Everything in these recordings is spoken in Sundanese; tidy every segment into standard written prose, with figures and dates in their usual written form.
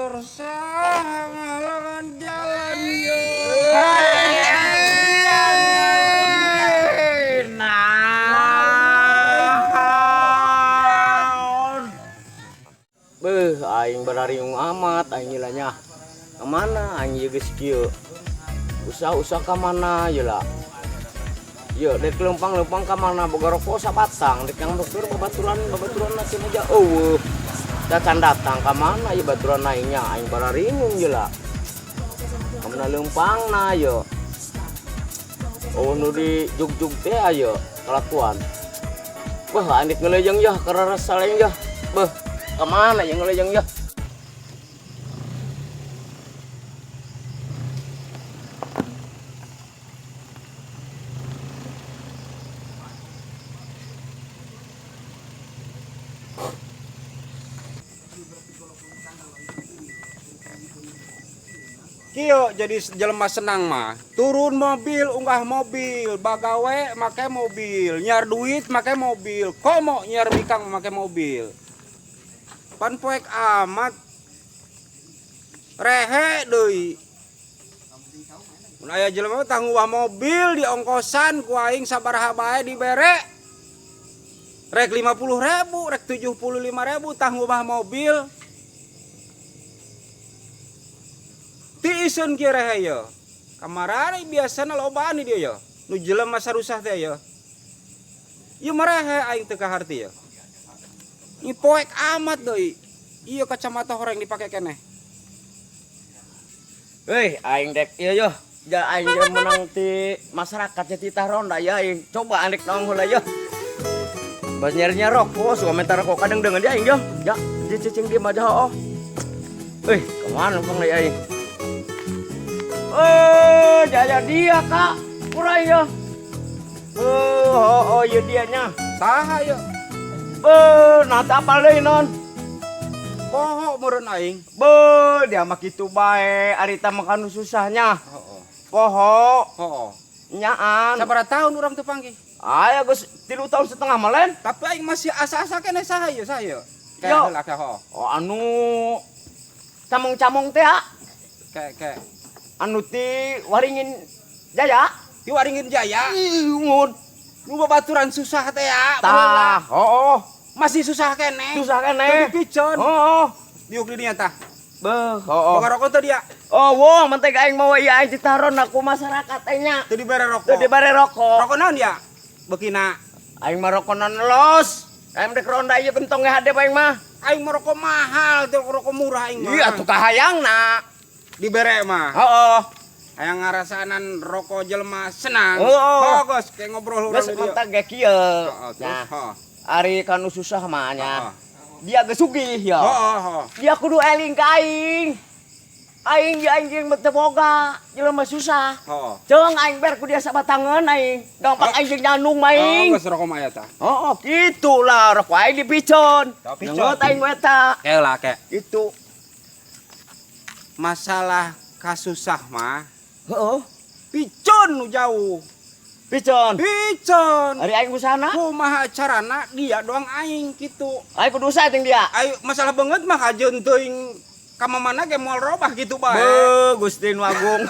Motor saha ngahalangan jalan yo? Naon? Beuh, aing barariung amat aing nyilanya. Kemana aing ieu geus kieu? Usah-usah ka mana ye lah. Ye, dek leumpang-leumpang ka mana boga rokok sabatang, dek yang dokter babaturan babaturan cenah aja eueuh. Dacan datang ka mana ieu baturan aingnya, aing bararingung ye lah. Ka mana leumpangna ye? Oh, nu di jug-jug teh aya kelakuan. Beuh, aing dek ngelejeng yah kararasa aing yah. Beuh, ka mana ieu ngelejeng yah? Kieu jadi jelema senang mah. Turun mobil, unggah mobil, bagawe make mobil, nyiar duit make mobil, komo nyiar bikang make mobil. Pan poek amat. Rehe deui. Mun aya jelema mah tah nguwah mobil di ongkosan ku aing sabaraha bae dibere. Rek 50.000, rek 75.000 tah ngubah mobil. Tiiseun kieu rehe ye. Kamarana biasana lobaan di dieu ye. Nu jelema sarusah teh ye. Ieu mah rehe aing teu kaharti ye. Ini poek amat deui. Ieu kacamata horeng dipake keneh. Heuh, aing dek ieu yeuh. Ja aing ge meunang ti masyarakat nya titah ronda ya aing. Coba aing dek naon heula yeuh. Bas nyari-nyari rokok, suka minta rokok kadang dengan dia aing yeuh. Ya, di cicing di mah oh. Heuh, kemana bang deui aing? Oh, jaya dia kak, kurang ya. Oh, oh, oh, iya dianya. Saha ya? Be, nah tak apa deui non. Poho meureun aing. Be, dia mah kitu bae, ari tah mah kanu susahnya. Heeh. Poho. Heeh. Nyaan. Sabaraha tahun urang teu panggih? Aya geus 3 tahun setengah mah lain. Tapi aing masih asa-asa keneh saha ieu, saha ieu? Yo. Kayak heula kayak ho. Oh, anu camong-camong teh ah. Kayak kayak Anu ti Waringin Jaya. Ti Waringin Jaya. Ih, ngun. Nu babaturan susah teh ya. Tah, heeh. Masih susah keneh. Susah keneh. Teu dipiceun. Heeh. Diuk di dinya tah. Beuh, heeh. Boga rokok teh dia. Oh, wong menteg aing mawa ieu aing ditaron ku masyarakat aing nya. Teu dibere rokok. Teu dibere rokok. Rokok naon dia? Beukina. Aing mah rokok los. Aing dek ronda ieu gentong ge hade aing mah. Aing mah rokok mahal, teu rokok murah aing mah. Iya atuh kahayangna. Dibere mah. Heeh. Hayang ngarasaanan rokok jelema senang. Heeh. Oh, geus kayak ngobrol urang Geus di dieu. menteg ge kieu. Heeh, terus, Nah, heeh. ari kanu susah mah nya. Heeh. Dia geus sugih ya. Heeh, heeh. Dia kudu eling ka aing. Aing ge aing jeung teu boga, jelema susah. Heeh. Ceung aing ber ku dia sabatangeun aing. Gampang aing jeung nyandung mah aing. Heeh, geus rokok mah aya tah. Heeh, kitulah rokok aing dipiceun. Dipiceun. Nyengut aing we eta. Ke lah ke. Gitu. Masalah kasusah mah. Heeh. Piceun nu jauh. Piceun. Piceun. Ari aing usahana? Kumaha carana dia doang aing kitu. Aing kudu usaha jeung dia. Ayo masalah banget mah kajeun teuing ka mamana ge moal robah gitu bae. Beuh, Gusti nu agung.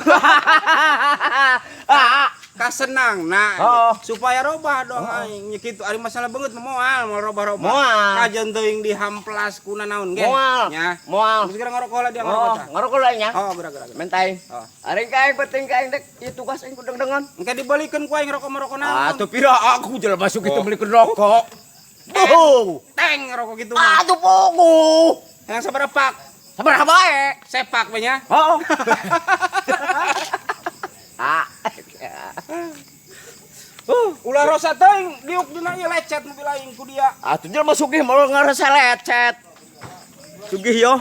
Ah, kasenangna Heeh. supaya robah doang aing nya kitu. Ari masalah banget mah moal, moal robah-robah. Moal. Kajeun teuing dihamplas kuna naon ge. Moal. Nya. Moal. Geus geura ngarokok lah dia ngarokok Oh, tah. ngarokok lah nya. Oh, geura geura. geura. Mentai. Oh. Ari ka aing penting ka aing dek ieu tugas aing kudu dengan. Engke dibeulikeun ku aing rokok merokok naon. Ah, tuh pira aku jelema masuk itu Oh. belikeun rokok. Boh. Teng rokok gitu mah. Ah, tuh pogo. Yang sabaraha pak? Sabaraha bae? Sepak we nya. Oh. Ah. Ulah rosa teuing diuk dina ieu lecet mobil aing ku dia. Atuh jelema sugih moal ngarasa lecet. Sugih yo.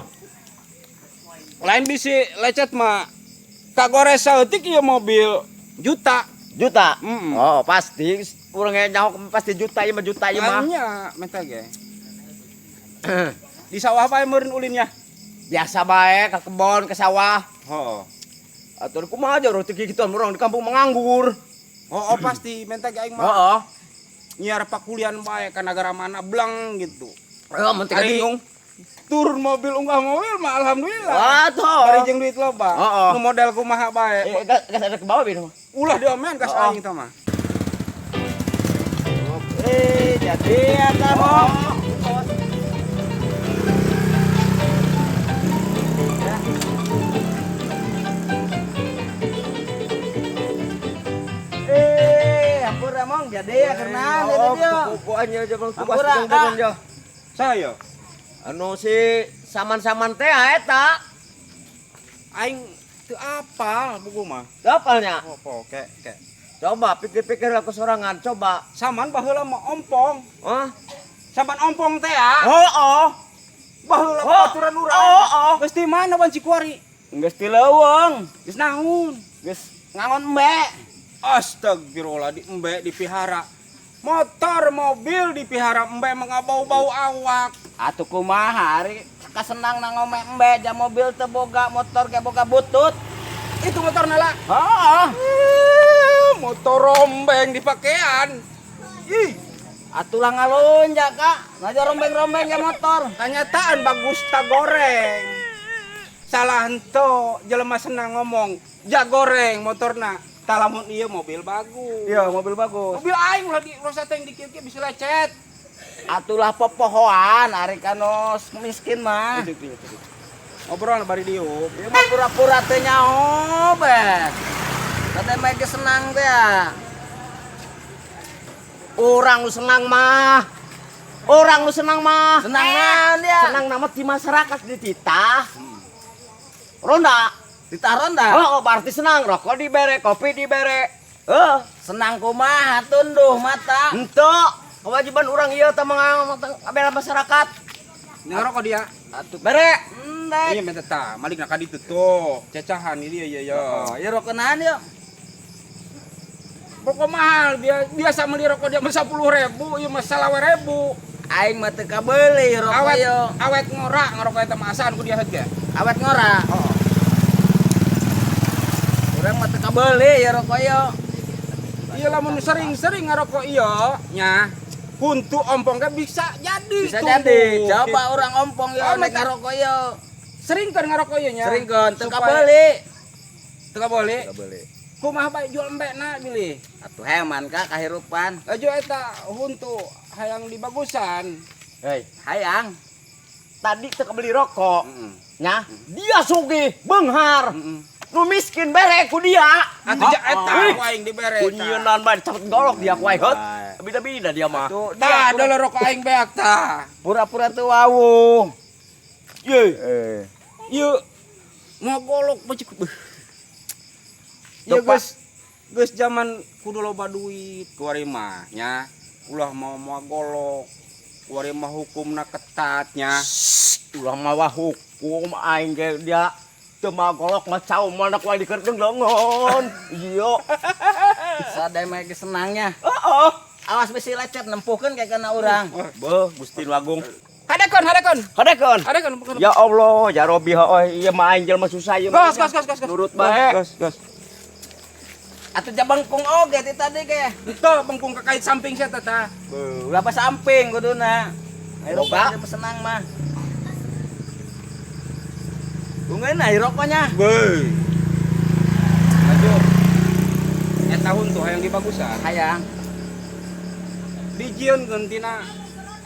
Lain bisi lecet mah kagores saeutik ieu mobil juta. Juta. Mm-mm. Oh, pasti urang ge nyaho pasti juta ieu mah juta ieu mah. Nya menta ge. Di sawah bae meureun ulinnya. Biasa bae ke kebon, ke sawah. Heeh. Atuh kumaha aja roti gituan urang di kampung menganggur. Oh, oh pasti menta ge aing mah. Heeh. Nyiar pakulian bae ka nagara mana blang gitu. Heeh, mun teh Ari bingung. Turun mobil unggah mobil mah alhamdulillah. Wah, tuh. Bari jeung duit loba. Heeh. Nu model kumaha bae. Eh, gas ada ke bawah bin. Ulah diomean kas Oh. aing tah mah. Eh, jadi eta mah. Eh, ampura mong jadi ya karena Oh, dia. Kukuannya aja bang tugas Ampura, dengan ah. ya. Saya Anu si saman-saman teh ah, eta. aing teu apal buku mah. Apalnya? Opo kek kek. Coba pikir-pikir aku sorangan, coba. Saman baheula mah ompong. Hah? Saman ompong teh ya. Oh, oh. Baheula Oh. aturan urang. Oh, oh. Geus di mana ban Cikuari? Geus ti leuweung, Geus naon? geus ngangon embe. Astagfirullah di embe dipihara. Motor, mobil dipihara embe mah bau-bau awak. Atuh kumaha ari kasenang na ngome embe jam mobil teu boga motor ge boga butut. Itu motor nala. Heeh. Eh, motor rombeng dipakean. Ih, Atuh lah ngalunjak kak, ngajar rombeng-rombeng ya motor. kenyataan bagus tak goreng. Salah ento jelema senang ngomong, ja goreng motorna. Talamun ieu mobil bagus. Iya, mobil bagus. Mobil aing ulah di rosa teh dikit-dikit bisa lecet. Atulah popohoan ari kanos miskin mah. Itu. Ngobrol bari diuk. Ieu mah pura-pura teu nyaho be. Kata mah geus senang teh ya. Orang nu senang mah. Orang nu senang mah. Senang naon dia? Senang nama di masyarakat di titah. Ronda. Ditah ronda. Oh, berarti senang rokok dibere, kopi dibere. Eh, Senang kumaha tunduh mata. ente kewajiban orang ieu teh mangabela masyarakat. Ngarokok dia. Atuh Bere. endek. Iya minta tah, malik nak kaditu tuh. Cacahan ini iya iya. Oh, ieu rokonan yuk. Rokok mahal, biasa beli rokok dia mah 10.000, ieu mah 25.000. Aing mah teu kabeuli rokok Awet ieu. awet ngorak ngarokok eta mah asaan ku dia heut ge. Awet ngora. Oh. Urang mah teu kabeuli ieu rokok ieu. Iya lamun sering-sering ngarokok ieu nya huntu ompong ge bisa jadi Bisa tumbuh. jadi. Coba orang ompong ieu Oh, nek mata. ngarokok ieu. Sering kan ngarokok ieu nya. Sering keun teu Supaya- kabeuli. Teu kabeuli. Kabeuli. Kumaha bae jual embekna bilih. Atuh heman ka kahirupan. Laju eta huntu hayang dibagusan. Hei, Hayang. tadi teu kebeli rokok. Heeh. Nya, dia sugih, beunghar. Heeh. Nu miskin bere ku dia. Atuh ja eta Ih. ku aing dibere. Ku nyieunnan bae dicopot golok dia ku aing heut. Bida-bida dia mah. Tuh, Tah, dulu rokok aing beak tah. Pura-pura teu wawuh. Ye. Eh. Ye. Mau golok mah cukup. Ya Tuh, Pak. geus geus zaman kudu loba duit kuari mah nya. Ulah mau mau golok. Kuari mah hukumna ketat nya. Ulah mawa hukum aing ge dia teu mawa golok mah cau mana ku aing dikerteng lengon. Iya. Sadaya mah geus senangnya. Heeh. Awas bisi lecet nempuhkeun kayak kana urang. Beuh, Gusti nu Agung. Hadekeun, hadekeun. Hadekeun. Hadekeun. Ya Allah, ya Robi heuh ieu mah aing jelema susah ieu. Gas, gas, gas, gas, gas. Nurut bae. Gas, gas. Atuh jabengkung oge ti tadi ge. Ente bengkung kekait samping sia tah. Beuh, ulah pa samping kuduna. Ayo Boga. rokok senang mah. Bungeun ai rokoknya. Beuh. Maju. Eta huntu hayang dibagusan. Hayang. Dijieunkeun tina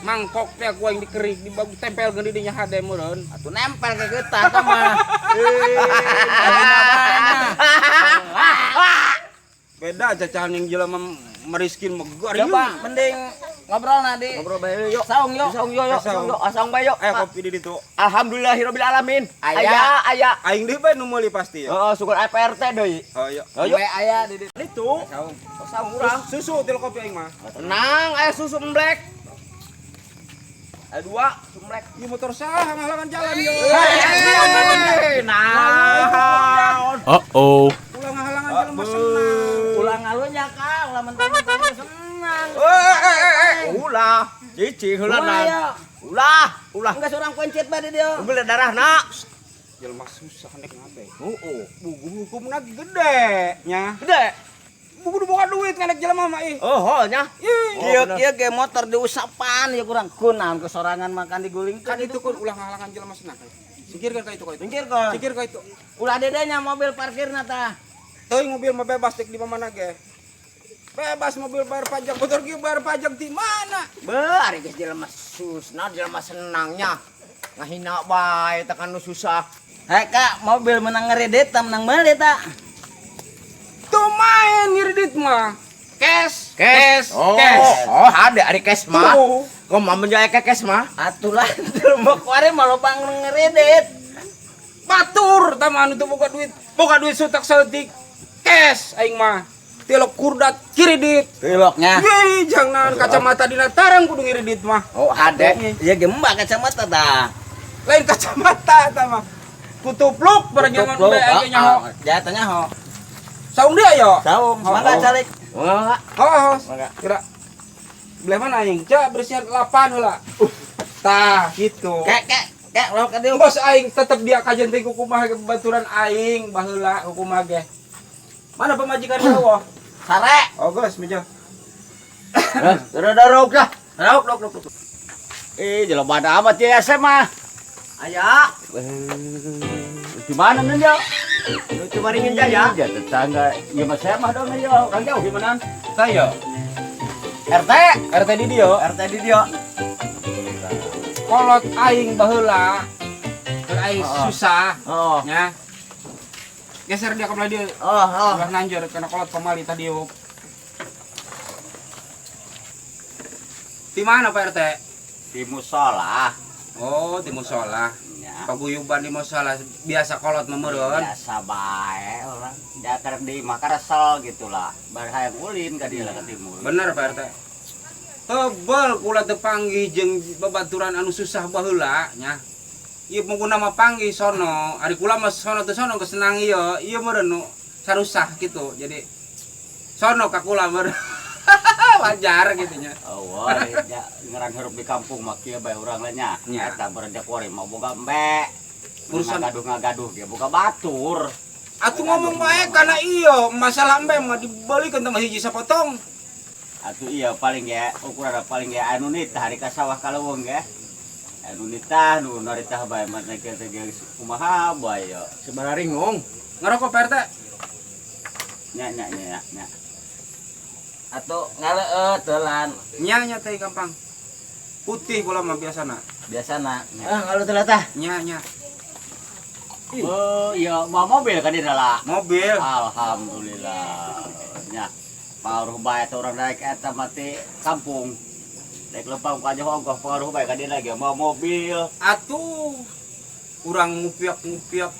mangkok teh ku aing dikerik dibagus tempelkeun di dinya hade meureun. Atuh nempel ke getah tah mah. Beda cacahan yang jelema meriskin megar. Coba mending ngobrol na di Ngobrol bae yuk. saung yuk. Saung yo yo, saung yo, saung bae yo. Eh kopi di ditu. Alhamdulillahirabbil alamin. Aya. Aya, aya. Aing deui bae nu meuli pasti ya. Heeh, syukur APRT deui. Oh iya. Ayo. Bae aya di ditu. Itu Saung. saung urang. Susu til kopi aing mah. Tenang, aya susu emblek. Aya dua, susu emblek. Ieu motor saha ngahalangan jalan yo. Hei, naon? Uh-oh. Ulah ngahalangan jalan mah senang. Ulah ngalunya ka, ulah mentang-mentang senang. Ulah, cicing heula Ulah na. ya. Ulah, ulah. Enggak seorang kuncit bae di dieu. Unggul darahna. Jelema susah nek ngabe. Heeh. Buku hukumna gede nya. Gede. Kudu boga duit ngalek jelema mah ih. Oh, oh nya. Ih. Kieu kieu ge motor diusapan ya kurang kunaon kesorangan makan digulingkeun. Kan itu kun ulah ngahalangan jelema senang. Singkirkan ka itu ka itu. Minggir kon. Singkir ka itu. Ulah dedenya mobil parkirna tah. Teuing mobil mah bebas dek di mana ge. Bebas mobil bayar pajak, motor ge bayar pajak di mana? Be, ari geus jelema susna, jelema senangnya. Ngahina bae tekan nu susah. Hei kak, mobil menang ngeredit, tak menang meuli tak? Tuh main ngiridit mah. Cash, cash, Oh, cash. oh, ada ari cash mah. Tuh. Kok mah menjaya ke cash mah? Atulah, jelema kuari mah loba ngeredit. Batur tah anu teu boga duit. Boga duit sutak saeutik. Cash aing mah. Tilok kurdat kiridit. Tiloknya. Yei, jangan kacamata dina tarang kudu ngiridit mah. Oh, hade. Iya gembak kacamata tah. Lain kacamata eta mah. Kutupluk barang nyaman Tutup, bae aing nyaho. Jatahnya ho. Saung dia yo. Saung, Oh, mangga oh. calik. Mangga. Oh, Mangga. kira belah mana aing? Cak bersihan 8 heula. Tah, gitu. Kek kek kek ulah ka dieu. Bos aing tetep dia kajian teh kumaha ge baturan aing baheula kumaha ge. Mana pamajikan eueuh? Sare. Oh, geus meja. Darah-darah dah. Rauk rauk rauk. Eh, jelema ada amat ya SMA. Aya. Di mana nih ya? Lu coba ringin jaya. Ya tetangga, ya mas saya mah dong ya orang jauh gimana? Saya RT, RT di dieu. RT di dia. Kolot aing baheula. Keur aing susah Oh. nya. Geser dia ke belah dieu. Oh, oh. Ulah nanjur kana kolot pamali tadi yuk. Di mana Pak RT? Di musola. Oh, di musola. Ya. Paguyuban di musola biasa kolot memeureun. Biasa bae orang. Datar di makaresel gitu lah. Bar hayang ulin ka dieu lah ka timur. Bener Pak RT. Tebel kula teu panggih jeung babaturan anu susah baheula nya. Ieu mungkuna mah panggih sono, ari kula mah sono teu sono geus senang ieu, ieu meureun nu sarusah gitu. Jadi sono ka kula meureun. Wajar gitu nya. Oh, wah, ya, ngerang hirup di kampung mah kieu bae urang lah nya. Nya. Eta berejak wari mah boga embe. Urusan- Ngagaduh-ngagaduh ge boga batur. Atuh ngomong bae kana ieu, masalah embe mah dibelikeun teh mah hiji sapotong. Atuh iya paling ya ukuran paling ya anu nitah hari ka sawah kaleuweung ge. Anu nitah nu naritah bae mah teh teh kumaha bae yo. Sebenarnya ringung. Ngerokok Pak RT. Nya nya nya nya. Atuh ngaleueut teulan Nya nya teh gampang. Putih kula mah biasana. biasana. Ah, kalau telah tah. Nya nya. Oh iya mau mobil kan di dalam. Mobil. Alhamdulillah. Nya pengaruh bae teh urang daek eta mati kampung. Daek lempang ka jauh ongkoh pengaruh bae ka dieu lagi mau mobil. Atuh urang ngupiak-ngupiak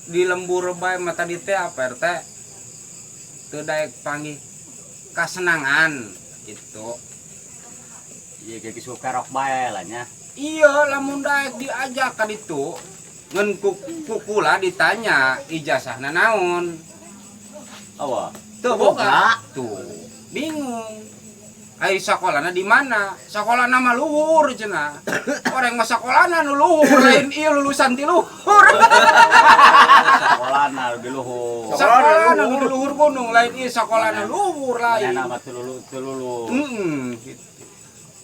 di lembur bae mah tadi teh apa RT teu daek panggih kasenangan gitu. Iya ge geus kerok bae lah nya. Iya lamun daek diajak ka ditu ngan kukula ditanya ijazahna naon. Awa. Teu boga. Tuh, bingung. Ai sakolana di mana? Sakolana mah luhur cenah. Orang mah sakolana nu luhur lain ieu lulusan ti luhur. Sakolana di luhur. Sakolana nu di luhur gunung lain ieu sakolana luhur lain. Mana mah tululu tululu. Heeh, gitu.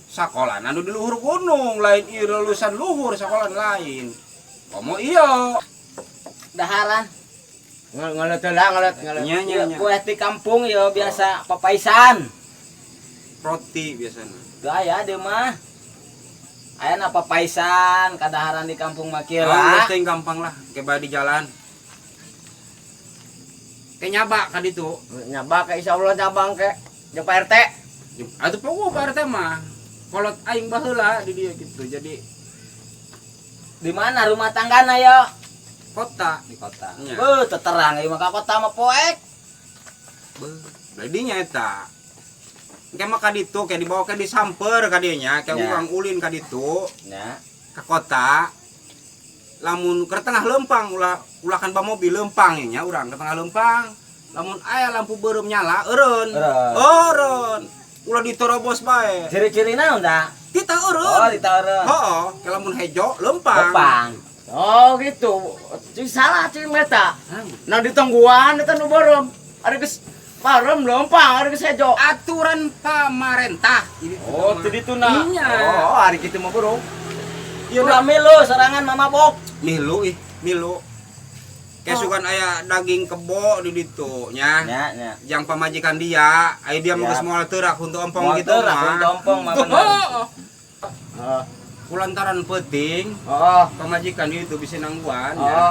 Sakolana nu di luhur gunung lain ieu lulusan luhur sakola lain. Komo iya. Daharan. Ngelet lah, ngelet, ngelet. Nya nya Ieu nya. kue di kampung ieu biasa papaisan. Roti biasana. Teu aya deui mah. Aya na papaisan kadaharan di kampung mah kieu Oh, lah. geus teuing gampang lah, ke bae di jalan. Ke nyaba ka ditu. Nyaba ke insyaallah nyabang ke. Jeung Pak RT. Atuh pogo Pak RT mah. Kolot aing baheula di dieu gitu. Jadi Di mana rumah tanggana yo? kota Di kota. Nya. Beuh, teterang ieu mah ka kota mah poek. Beuh, badinya eta. Engke mah ka ditu kayak dibawa ke disamper ka dieu nya, kayak Nya. urang ulin ka ditu Nya. ka kota. Lamun ke tengah lempang ulah ulah kan ba mobil lempang nya urang ke tengah lempang. Lamun aya lampu beureum nyala eureun. Eureun. Eureun. Ulah ditorobos bae. Ciri-ciri naon da? Tita Oh, eureun. di eureun. Heeh, ke lamun hejo lempang. Lempang. Oh gitu. Cing salah cing meta. Hah? Nah ditungguan eta nu beureum. Ari geus Parem lempang ari geus hejo. Aturan pamarentah. Ini Oh, teu dituna. Iya. Oh, ari kitu mah bro. Iya, Ulah milu serangan mama bok. Milu ih, milu. Kayak sugan aya daging kebo di ditu nya. Nya nya. Yang pamajikan dia, aya dia mah Siap. geus moal teurak untuk ompong Moal gitu teurak mah. untuk ompong mah bener. Heeh. Kulantaran penting, Heeh. pamajikan dia itu bisa nangguan Heeh. ya.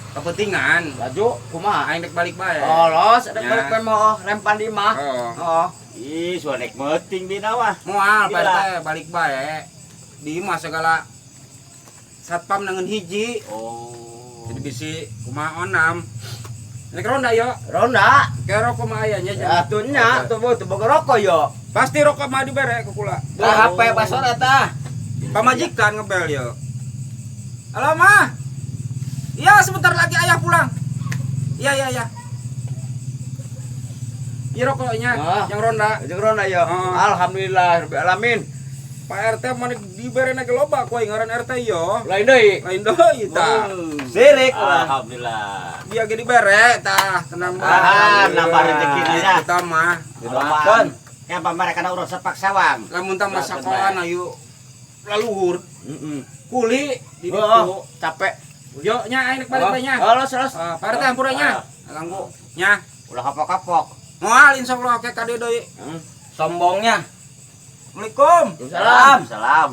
Kepentingan. Laju kumaha? Aing dek balik bae. Oh, los, ada Ya. balik bae mah rempan di imah. Oh. Heeh. Ih, suara nek meting dina mah. Moal Pak Gila. RT balik bae. Di imah segala satpam nangen hiji. Oh. Jadi bisi kumaha onam. Nek ronda yo. Ronda. Ke rokok mah aya nya. Ya atuh nya, tuh tuh boga rokok yo. Pasti rokok mah dibere ku kula. Lah HP basor eta. Pamajikan ngebel yo. Halo mah. Iya sebentar lagi ayah pulang. Iya iya iya. Iya rokoknya Ah. yang ronda. Jeung ronda yo. Oh. Alhamdulillah rabbil alamin. Pak RT mana dibere na loba ku aing ngaran RT yo. Lain deui. Lain deui tah. Sirik urang. Alhamdulillah. Dia ge dibere tah, tenang bae. Ah, nambah rezeki nya. Kita mah Didoakeun. Ya pamare kana urang sepak sawang. lamun tambah Doakeun sakola bae. ayu laluhur Heeh. kuli di ditu. Oh, capek. Yo nya aing rek balik bae nya. Oh, los los. Ah, Pak RT hampura nya. Ganggu nya. Ulah kapok-kapok. Moal insyaallah ke kade deui. Sombongnya. Assalamualaikum. Salam. Salam.